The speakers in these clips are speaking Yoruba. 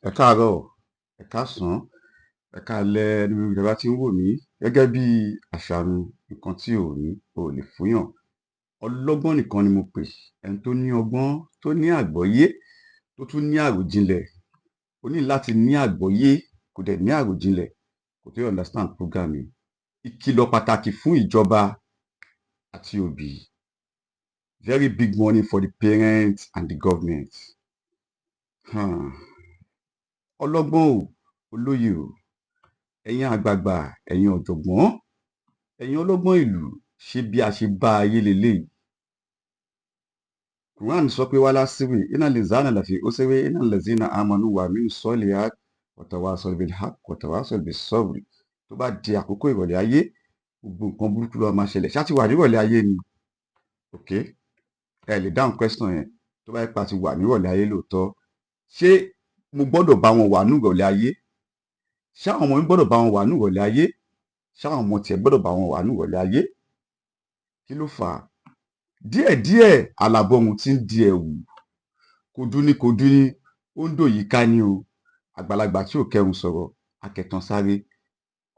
Ẹ káàárọ̀, ẹ káàsán, ẹ káalẹ́ níbi tí ẹ bá ti ń wò mí. Gẹ́gẹ́ bí àṣà mi, nǹkan tí ò ní, o ò lè fúnyàn. Ọlọ́gbọ́n nìkan ni mo pè, ẹni tó ní ọgbọ́n, tó ní àgbọ́yé, tó tún ní àròjinlẹ̀. O ní láti ní àgbọ́yé, kò dẹ̀ ní àròjinlẹ̀, kó tó understand program yìí. Ìkìlọ̀ pàtàkì fún ìjọba àti òbí. Very big warning for the parents and the government. Ọlọ́gbọ́n o, olóye o, ẹ̀yin àgbààgbà, ẹ̀yin ọ̀jọ̀gbọ́n, ẹ̀yin ọlọ́gbọ́n ìlú, ṣé bí a ṣe bá ayé leléyìí? Quran sọ pé والعصر إن الإنسان لفي خسر إلا الذين آمنوا وعملوا الصالحات وتواصوا بالحق وتواصوا بالصبر. Tó bá di àkókò ìrọ̀lẹ́ ayé, gbogbo nǹkan burúkú ló máa ṣẹlẹ̀. Ṣá ti wà nírọ̀lẹ́ ayé ni? Okay, ẹ lè dáhùn question yẹn. Tó bá yẹ pé a ti wà nírọ̀lẹ́ ayé lóòótọ́, ṣé mo gbọ́dọ̀ bá wọn wà nírọ̀lẹ́ ayé? Ṣé àwọn ọmọ mi gbọ́dọ̀ bá wọn wà nírọ̀lẹ́ ayé? Ṣé àwọn ọmọ tiẹ̀ gbọ́dọ̀ bá wọn wà nírọ̀lẹ́ ayé? Kí ló fà á? Díẹ̀díẹ̀ àlàbọ̀rùn tí ń di ẹ̀wù. Kò dúní kò dúní, ó ń dòyìká ní o. Àgbàlagbà tí ò kẹrùn sọ̀rọ̀, akẹ̀tàn sáré.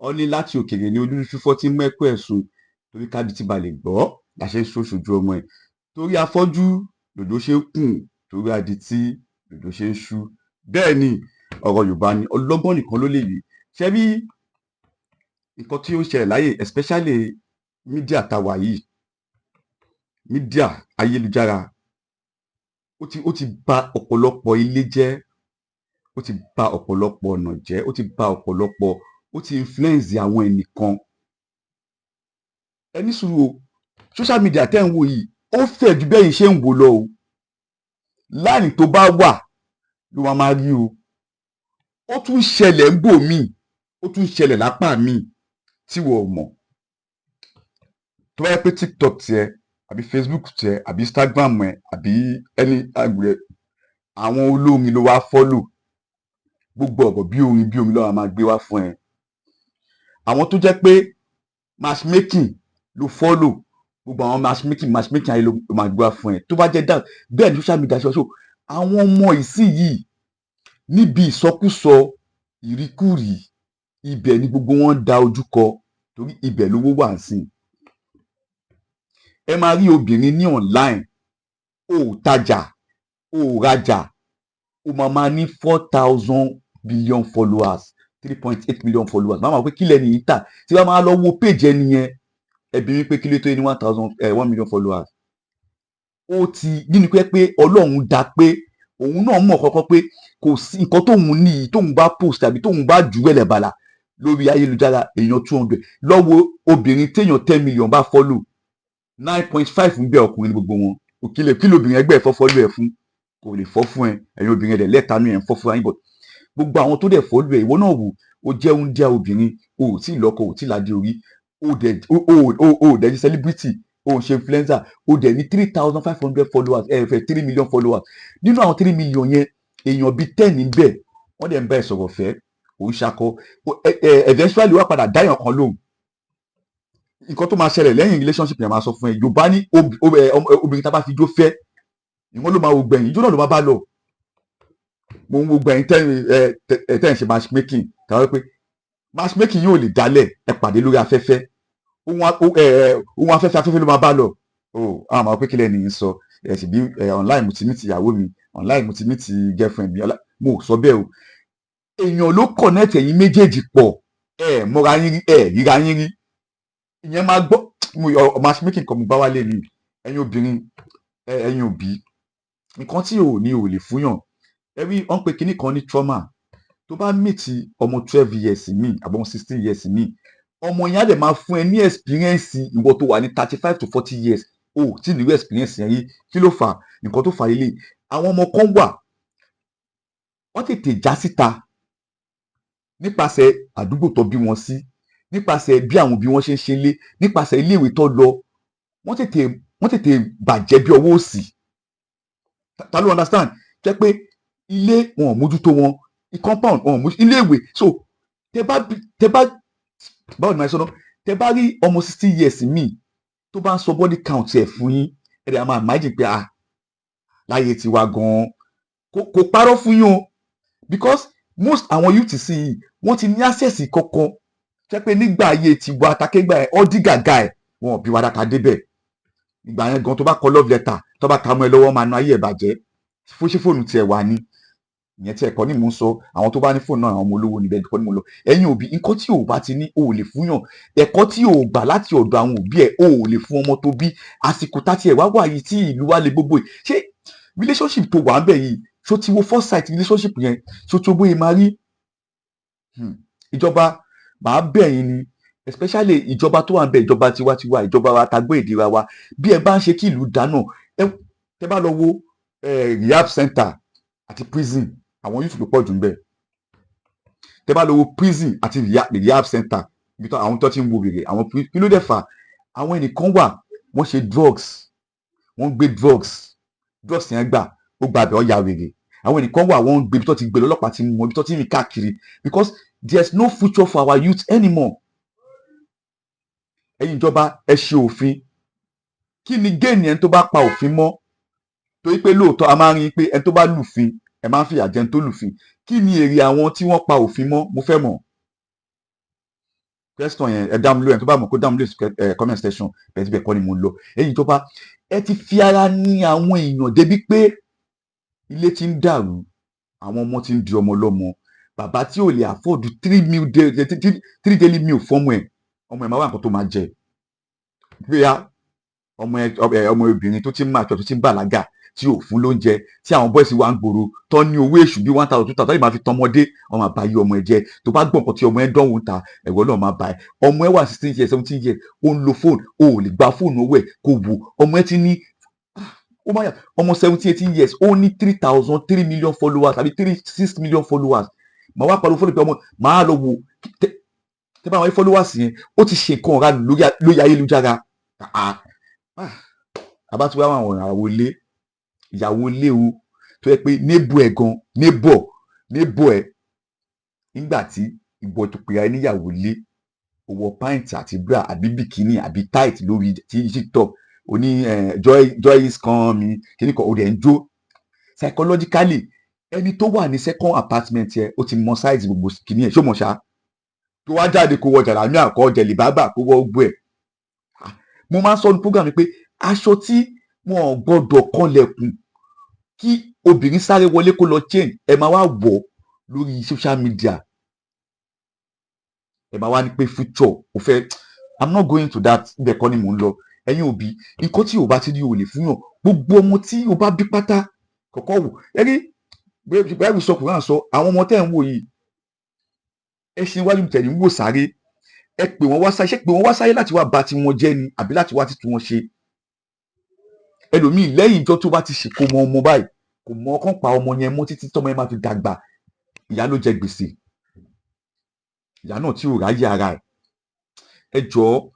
Ọ ní láti òkèèrè ní olúfúfọ́ tí ń mẹ́kún ẹ̀sùn, torí kádití ba lè gbọ́ la ṣe ń ṣòṣojú ọmọ ẹ̀. Torí afọ́jú lòjò ṣe ń kùn, torí adití lòjò ṣe ń ṣú. Bẹ́ẹ̀ ni ọ̀rọ̀ Yorùbá ni, ọlọ́gbọ́n nìkan ló lè yé. Ṣé rí nǹkan tí ó ń ṣẹlẹ̀ láyé, especially media tá wà yìí, media ayélujára, ó ti ba ọ̀pọ̀lọpọ̀ ilé jẹ́, ó ti ba ọ̀pọ̀lọpọ̀ ọ̀nà jẹ́, ó ti ba ọ̀pọ̀lọpọ̀, ó ti influence àwọn ẹnìkan. Ẹ ní sùúrù o, social media tẹ́ ń wò yìí, ó fẹ̀ ju bẹ́yìn ṣe ń wò lọ o. Line tó bá wà ló máa máa rí o. Ó tún ṣẹlẹ̀ ń bò míì, ó tún ṣẹlẹ̀ lápá míì tí wọ́n ò mọ̀. Tó bá yẹ pé TikTok tiẹ̀ àbí Facebook tiẹ̀ àbí Instagram ẹ àbí any àgbẹ̀ àwọn olórin ló wá follow, gbogbo ọ̀rọ̀ bí orin bí orin ló máa gbé wá fún ẹ. Àwọn tó jẹ́ pé matchmaking ló follow, gbogbo àwọn matchmaking matchmaking ayé ló máa gbé wá fún ẹ. Tó bá jẹ́ that, bẹ́ẹ̀ ni social media ṣe wá. So àwọn ọmọ ìsinyìí, níbi ìsọkúsọ, ìríkúrìí, ibẹ̀ ni gbogbo wọn da ojú kọ, torí ibẹ̀ lówó wà nísìn. Ẹ máa rí obìnrin ní online, ó tajà, ó rajà, ó máa máa ní 4,000 billion followers, 3.8 million followers. Máa máa pé kílẹ̀ nìyí tà. Tí wọ́n máa lọ wo page ẹni yẹn, ẹbí wípé kí ló tó ní 1,000, 1 million followers. Ó ti nínú pé Ọlọ́run dá pé òun náà mọ̀ kọ́kọ́ pé kò sí nǹkan tóun ní yìí, tóun bá post tàbí tóun bá jù wẹ̀lẹ̀ bàlà lórí ayélujára, èèyàn 200 lọ́wọ́. Obìnrin téèyàn 10 million bá follow, 9.5 ń bẹ ọkùnrin ní gbogbo wọn. Òkìlẹ̀ kí lóbìnrin ẹgbẹ́ ẹ̀ fọ́ follow ẹ̀ fún, kò lè fọ́ fún ẹ. Ẹ̀yin obìnrin ẹ̀dẹ̀ lẹ́ẹ̀tanú ẹ̀ ń fọ́ fún ayé bọ̀. Gbogbo àwọn tó dẹ̀ follow ẹ̀, ìwọ náà wò ó, jẹ́ oúnjẹ obìnrin, o ò tí ì lọ́kọ, o ò tí ì ládé orí, o dẹ̀ ní celebrity, o ò ṣe influencer, o dẹ̀ ní 3,500 followers, ẹ fẹ́ 3 million followers. Nínú àwọn 3 million yẹn, èèyàn bíi 10 níbẹ̀, wọ́n dẹ̀ ń bá ẹ sọ̀rọ̀ fẹ́, òun ṣakọ. Eventually wá padà dáyàn kan lóhùn. Nǹkan tó máa ṣẹlẹ̀ lẹ́yìn relationship yẹn, máa sọ fún ẹ. Yorùbá ní obìnrin tá a bá fi ijó fẹ́, ìwọ́n ló máa wo gbẹ̀yìn, ijó náà ló máa bá lọ. Mo ń wo gbẹ̀yìn tẹ́ ẹ tẹ́ ẹ ṣe matchmaking, tàwọn pé matchmaking yóò lè dálẹ̀. Ẹ pàdé lórí afẹ́fẹ́, ohun afẹ́fẹ́ afẹ́fẹ́ ló máa bá lọ o. Àwọn àmọ́ pé kílẹ̀ nìyí sọ ẹ sì bí ẹ online, mo ti meet ìyàwó mi online, mo ti meet girlfriend mi. Mo ò sọ bẹ́ẹ̀ o. Èèyàn ló connect ẹ̀yin méjèèjì pọ̀. Ẹ mọ́ra yín rí, ẹ ríra yín rí. Ìyẹn máa gbọ́ matchmaking kan mo bá wálé ni. Ẹ̀yin obìnrin, ẹ̀yin òbí, nǹkan tí ò ní ò lè fúnyàn. Ẹ rí wọ́n pe kinní kan ní trauma. Tó bá meet ọmọ 12 years mi àbí ọmọ 16 years mi, ọmọ yẹn á dẹ̀ máa fún ẹ ní experience ìwọ tó wà ní 35 to 40 years, o tí ní irú experience yẹn rí. Kí ló fà? Nǹkan tó fà lélẹ̀, àwọn ọmọ kan wà, wọ́n tètè já síta nípasẹ̀ àdúgbò tó bí wọn sí, nípasẹ̀ bí àwọn òbí wọn ṣe ń ṣe lé, nípasẹ̀ iléèwé tó lọ. Wọ́n tètè bàjẹ́ bí ọwọ́ òsì. Ta ló understand? Jẹ́ pé ilé wọn ò mójútó wọn, compound wọn ò mójútó, iléèwé. So tẹ bá báwo ni màá sọ náà, tẹ bá rí ọmọ 16 years míì tó bá ń sọ body count ẹ̀ fún yín, ẹ̀ dẹ̀ máa imagine pé, ah, láyé tiwa gan-an, kò parọ́ fún yín o, because Most àwọn youth sí yìí, wọ́n ti ní access kankan jẹ́ pé nígbà ayé tiwa takégbà ẹ̀ ọ́ dí gàgà ẹ̀, wọn ò bí wa dáka débẹ̀. Ìgbà yẹn gan, tó bá kọ love letter, tó bá ka mọ́ ẹ lọ́wọ́, máa nu ayé ẹ̀ bàjẹ́. Fún ṣé fóònù tiẹ̀ wà ní ìyẹn tí ẹ̀kọ́ ní mò ń sọ. Àwọn tó bá ní fóònù náà, àwọn ọmọ olówó níbẹ̀ kọ́ ni mo lọ. Ẹ̀yin òbí, nǹkan tí ò bá ti ní, o ò lè fún yàn. Ẹ̀kọ́ tí ò gbà láti ọ̀dọ̀ àwọn òbí ẹ̀, o ò lè fún ọmọ tó bí. Àsìkò tá tiẹ̀ wá wà yìí tí ìlú wa le gbogbo yìí, ṣé relationship tó wà ń bẹ̀ yìí, ṣó ti wo first sight relationship yẹn? Ṣó ti wo bóyá máa rí? Ìjọba, màá bẹ̀ yín ni, especially ìjọba tó wà ń bẹ̀, ìjọba tiwantiwa, ìjọba wa tagbé ìdíra wa. Bí ẹ bá ń ṣe kí ìlú dáná, ẹ tẹ bá lọ wo rehab center àti prison, àwọn youth ló pọ̀ jù ń bẹ̀. Tẹ bá lọ wo prison àti rehab center, ibi tó àwọn tó ti ń wo wèrè, àwọn kí ló dẹ̀ fà? Àwọn ẹnìkan wà, wọ́n ṣe drugs, wọ́n gbé drugs, drugs yẹn gbà, ó gba abẹ́, ọ̀yà wèrè. Àwọn ẹnìkan wà, wọ́n ń gbé, ibi tó ti gbé lọ́lọ́pàá ti mú, ibi tó ti rìn káàkiri, because there is no future for our youth anymore. Ẹ̀yin ìjọba, ẹ ṣe òfin. Kí ni gain ẹni tó bá pa òfin mọ́? Torí pé lóòótọ́, a máa ń rí i pé ẹni tó bá lùfin, ẹ máa ń fìyà jẹ ẹni tó lùfin. Kí ni èrè àwọn tí wọ́n pa òfin mọ́? Mo fẹ́ mọ̀ question yẹn. Ẹ dá mi lóhùn. Ẹni tó bá mọ̀, kó dá mi lóhùn ẹ comment section. Bẹ́ẹ̀ tí bẹ́ẹ̀ kọ́ ni mo ń lọ. Ẹ̀yin ìjọba, ẹ ti fi ara ní àwọn èèyàn débi pé ilé ti ń dàrú, àwọn ọmọ ti ń di ọmọ lọ́mọ. Bàbá tí ò lè afford three daily meal fọ́mọ ẹ̀, ọmọ ẹ̀ máa wá nǹkan tó máa jẹ. Bóyá ọmọ ẹ, ọmọ obìnrin tó ti ń máa tó ti ń bàlágà, tí ò fún lóúnjẹ, tí àwọn boys wa ń gbòòrò tó ní owó èṣù bíi 1,000, 2,000, tó lè máa fi tọmọdé, ọmọ àbáyé ọmọ ẹ jẹ. Tó bá gbọ́ nǹkan tí ọmọ ẹ dánwò ń ta, ẹ̀rọ náà máa bá ẹ. Ọmọ ẹ wà 16 years, 17 years, ó ń lo fóònù, ó ò lè gba fóònù owó ẹ kó wò. Ọmọ ẹ ti ní, ó máa yà, ọmọ 17, 18 years, ó ní 3,000, 3 million followers àbí 3, 6 million followers. Màá wá pariwo fóònù pé ọmọ màá lọ wò. Tẹ bá àwọn followers yẹn, ó ti ṣe nǹkan ọ̀rá lórí ayélujára. Àbá tí wàá àwọn ìyàwó ilé, ìyàwó ilé o, tó yẹ pé neighbor ẹ̀ gan, neighbor ẹ̀, nígbà tí ìbọn tó pera ẹ níyàwó ilé, ó wọ pant àti bra àbí bikini àbí tight lórí TikTok, ó ní joy, joy is coming, kíní kan, ó dẹ̀ ń jó. Psychologically, ẹni tó wà ní second apartment yẹn, ó ti mọ size gbogbo kíní ẹ̀. Ṣó mọ̀ ṣá? Tó wá jáde, kó wọ jàlámíà, kó jẹ̀lì bábà, kó wọ gbogbo ẹ̀. Mo máa ń sọ ní program mi pé aṣọ tí wọn ò gbọdọ̀ kọlẹ̀kùn kí obìnrin sáré wọlé kó lọ change, ẹ máa wá wọ̀ lórí social media. Ẹ máa wá ní pé future ò fẹ́. I'm not going to that. Ibẹ̀ kọ́ ni mò ń lọ. Ẹ̀yin òbí, nǹkan tí o bá ti ní, o lè fún yàn. Gbogbo ọmọ tí o bá bí pátá, kọ̀kọ́ wò ẹ rí báyìí sọ, Kùránì sọ, àwọn ọmọ tẹ́ ń wò yìí, ẹ ṣe iwájú tẹ̀lé ń wò sáré. Ẹ pè wọ́n wá sáyé, ṣé pè wọ́n wá sáyé láti wá bà tiwọn jẹ́ ni àbí láti wá títún wọn ṣe? Ẹlòmíì, lẹ́yìn ìjọ tó bá ti ṣèkó mọ ọmọ báyìí, kò mọ ọkàn pa ọmọ yẹn mọ́ títí tọ́mọ yẹn máa fi dàgbà. Ìyá ló jẹ gbèsè, ìyá náà tí ò ráyè ara ẹ̀. Ẹ jọ̀ọ́,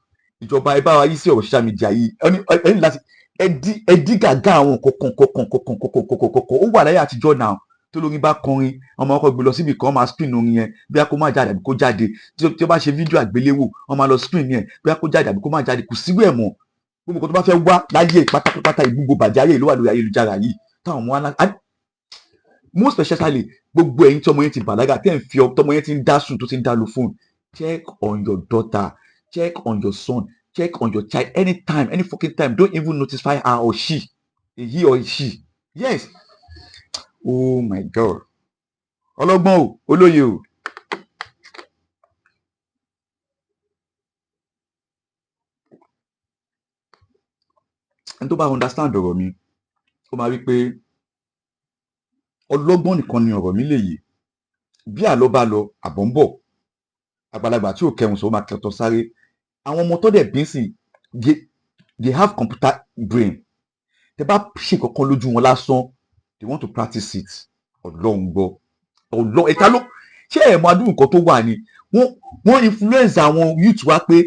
ìjọba, ẹ bá wa yí sí ọ̀rọ̀ social media yìí. Ẹ ní láti ẹ dí gàgá àwọn kọ̀ọ̀kan kọ̀ọ̀kan kọ̀ọ̀kan kọ̀ọ̀kan kọ̀ọ̀kan. Ó wà láyé àtijọ́ náà, tó lórin bá kọrin, ọmọ ọkọ gbé lọ síbi kan, máa screen orin yẹn, bí a kó má jáde àbí kó jáde. Tí ó bá ṣe fídíò àgbéléwò, wọ́n máa lọ screen yẹn, bí a kó jáde àbí kó má jáde. Kò síwú ẹ̀ mọ́. Gbogbo nǹkan tó bá fẹ́ wá láyé pátápátá, ìgbúgbò bàjẹ́ ayé ló wà lórí ayélujára yìí táwọn ọmọ wa ńlá. Most especially, gbogbo ẹ̀yin tí ọmọ yẹn ti bàlágà, tẹ́ ń fi tọmọ yẹn ti ń dá sùn, tó ti ń dá lo phone, check on your daughter, check on your son, check on your child anytime, any fucking time. Don't even notify her or she, a he or a she. Yes, oh my God, ọlọ́gbọ́n o, olóye o. Ẹni tó bá understand ọ̀rọ̀ mi, ó máa rí pé ọlọ́gbọ́n nìkan ni ọ̀rọ̀ mi lè yé. Bí àlọ́ bá lọ, àbọ̀ ń bọ̀. Àgbàlagbà tí ò kẹrùn sọ, ó máa kẹtọ sáré. Àwọn ọmọ tó dẹ̀ bí sí, they have computer brain. Tẹ bá ṣe kankan lójú wọn lásán, they want to practice it. Ọlọ́run gbọ́, Ọlọ́run ẹ̀ka ló ṣé ẹ̀ mọ adúrú nǹkan tó wà ní. Wọ́n influence àwọn youth wa pé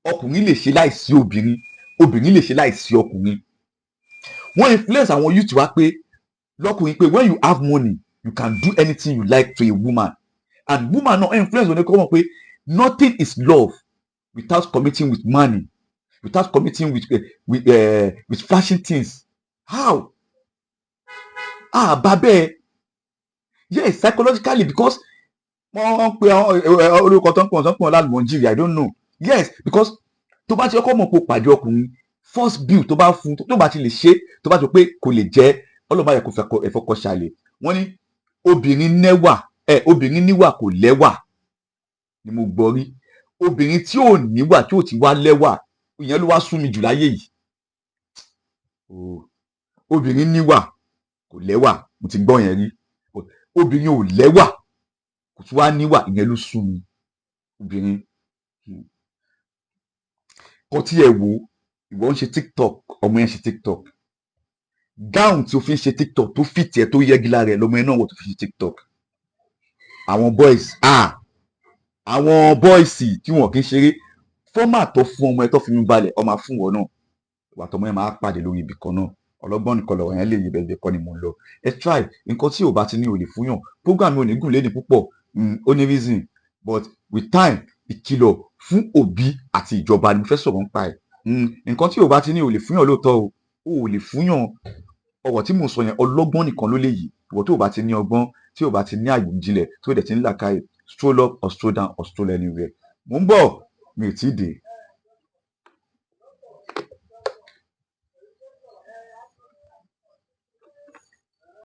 ọkùnrin lè ṣe láìsí obìnrin, obìnrin lè ṣe láìsí ọkùnrin. Wọ́n influence àwọn youth wa pé lọ́kùnrin, pé when you have money, you can do anything you like to a woman. And woman náà influence wọn ní kọ́ mọ̀ pé nothing is love without committing with money, without committing with flashing things. How? Ah, bá bẹ́ẹ̀. Yes, psychologically, because wọ́n pe àwọn orúkọ tó ń pọ̀ tó ń pọ̀ lálùmọ́jìrì, I don't know. Yes, because tó bá ti kọ́kọ́ mọ̀ pé o pàdé ọkùnrin, first bill tó bá fún, tó bá ti lè ṣe, tó bá ti rò pé kò lè jẹ́, ọlọ́mọ ayẹ kò fẹ́ ẹ̀fọ́ kọ́ ṣàlẹ̀. Wọ́n ní obìnrin nẹ́wà ẹ, obìnrin níwà kò lẹ́wà ni mo gbọ́ rí. Obìnrin tí ò níwà, tí ò ti wá lẹ́wà, ìyẹn ló wá sún mi jù láyé yìí. Oh, obìnrin níwà kò lẹ́wà, mo ti gbọ́ yẹn rí. Obìnrin ò lẹ́wà, kò tún wá níwà, ìyẹn ló sún mi. Obìnrin kò tí ẹ wò, ìwọ ń ṣe TikTok, ọmọ yẹn ṣe TikTok. Gown tí o fi ń ṣe TikTok tó fit ẹ, tó yẹgi lára ẹ, lọmọ yẹn náà wọ̀ tó fi ṣe TikTok. Àwọn boys, ah, àwọn boys tí wọn kì í ṣeré, format tó fún ọmọ ẹ tó fi mí balẹ̀, ọmọ fún wọn náà ìwà tọmọ yẹn máa pàdé lórí ibì kan náà. Ọlọ́gbọ́n nìkan lọ̀rọ̀ yẹn lè yé bẹ́ẹ̀ kọ́ ni mò ń lọ. Ẹ try. Nǹkan tí ò bá ti ní, ò lè fún yàn. Program mi ò ní gùn léni púpọ̀, ó ní reason, but with time, ìkìlọ̀ fún òbí àti ìjọba ni mo fẹ́ sọ̀rọ̀ nípa ẹ̀. Nǹkan tí ò bá ti ní, ò lè fún yàn lóòótọ́ o, ò lè fún yàn. Ọ̀rọ̀ tí mò ń sọ yẹn, ọlọ́gbọ́n nìkan ló lè yí. Ìwọ tó o bá ti ní ọgbọ́n, tí o bá ti ní àròjinlẹ̀, tó o dẹ̀ ti ní làákàyè, stroll up or stroll down or stroll anywhere. Mò ń bọ̀, mi ò tí ì dé.